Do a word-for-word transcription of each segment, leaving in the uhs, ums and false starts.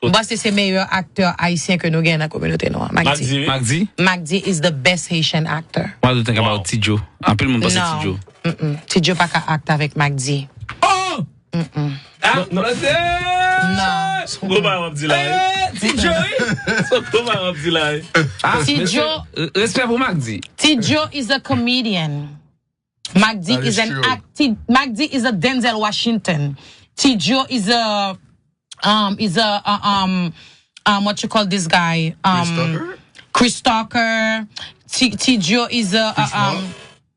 M panse se meyè aktè ayisyen ke nou gen nan kominote nou an, Mac D. Mac D? Mac D? Mac D is the best Haitian actor. What do you think about Ti Joe? Anpil moun panse Ti Joe. Mm-mm. Ti Joe pa ka act avèk Mac D. Oh! Mm-mm. Ah, non, non. Non. Gwo bagay w ap di la, wi. Eh, Ti Joe, wi. Gwo bagay w ap di la, wi. Ah, Ti Joe, respè pou Mac D. Ti Joe is a comedian. Mac D is an acting. Mac D is a Denzel Washington. Ti Joe is a um is a, a um um what you call this guy? Um Chris Tucker. Chris Tucker. Ti Ti Joe is a, a um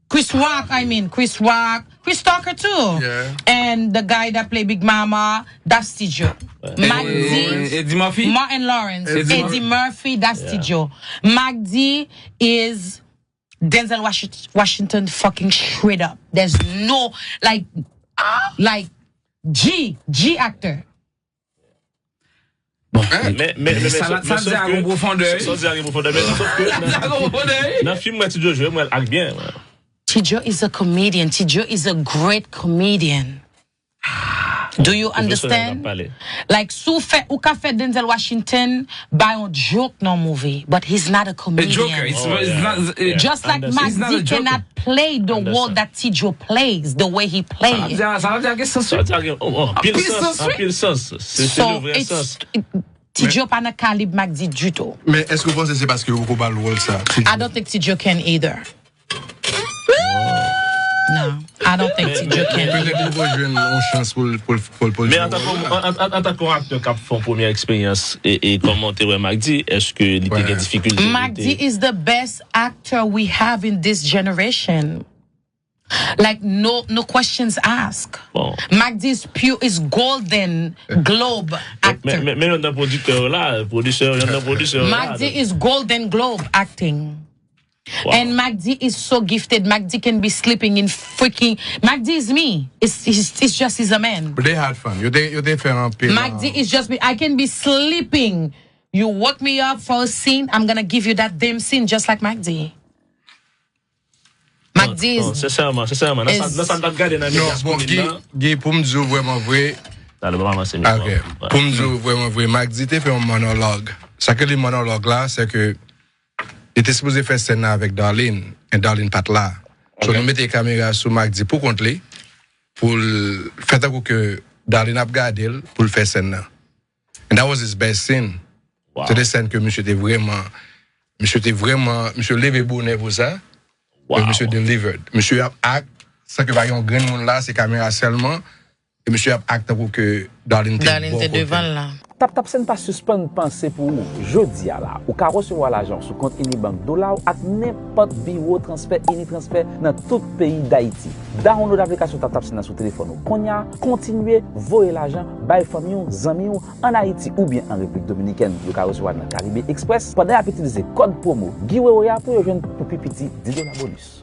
Chris Rock, I mean, Chris Rock. Chris Tucker too. Yeah. And the guy that play Big Mama, that's Ti Joe. Mac D, Eddie Murphy? Martin Lawrence, Eddie Murphy, that's Ti Joe. Mac D is Denzel Washi- Washington fucking straight up. There's no like like G G actor. Bon, men men men sa sa di a gen pwofondè. Sa di a gen pwofondè, men sòf ke nan fim mwen Ti Joe jwe, mwen ak byen. Ti Joe is a comedian. Ti Joe is a great comedian. Do you understand? Like, si w fè, ou ka fè Denzel Washington bay yon joke nan movie, but he's not a comedian. A joker. It's, it's not, it, Just like Mac D cannot play the role that Ti Joe plays, the way he plays. Sa vle di, sa vle di gen sans, wi. Anpil sans, anpil sans. Se se le vrè sans. Ti Joe pa nan kalib Mac D ditou. Men èske w panse se paske yo poko ba l wòl sa? I don't think Ti Joe can either. No, I don't think Ti Joe can either. Petèt li poko jwenn yon chans pou l pou l pou l pou l Men antanke an- an- antanke yon aktè k ap fè yon premyè eksperyans e e kòman w te wè Mac D, èske li te gen difikilte? Mac D is the best actor we have in this generation. Like, no no questions asked. Bon. Mac D is pure, is Golden Globe actor. Men men yonn nan pwodiktè yo la, pwodisè yo, yonn nan pwodisè yo la. Mac D is Golden Globe acting. And Mac D is so gifted. Mac D can be sleeping in freaking. Mac D is me. It's, it's, it's just he's a man. But they had fun. Yo te yo te fè anpil. Mac D is just me. I can be sleeping. You woke me up for a scene. I'm gonna give you that damn scene just like Mac D. Mac D is. Sensèman, sensèman. Nan sa nan sa m t ap gade nan medya streaming nan. Gi, pou m di w vrèman vre. Talè pa avanse mikwo. Ok. Pou m di w vrèman vre, Mac D te fè yon monologue. Sa ke li monologue la, se ke Li te sipoze fè sèn nan avèk Darline, and Darline pa t la. So nou mete kamera sou Mac D pou kont li, pou l fè tankou ke Darline ap gade l, pou l fè sèn nan. And that was his best scene. Se te sèn ke misye te vrèman, misye te vrèman, misye leve bonè pou sa, e misye delivered. Misye ap act, san ke pa gen yon grenn moun la, se kamera sèlman, E misye ap act tankou ke Darline te bò kote l. TapTapSend pa sispann panse pou ou. Jodi a la, ou ka resevwa lajan w sou kont Unibank dola w ak nenpòt biwo transfè Unitransfer nan tout peyi Dayiti. Download aplikasyon TapTapSend nan sou telefòn ou kounye a, kontinye voye lajan bay fanmi w, zanmi w ann Ayiti oubyen an Repiblik Dominikèn. Yo ka resevwa nan Caribe Express pandan y ap itilize kòd pwomo Guy Wewe a pou yo jwenn pou pi piti dis dola bonis.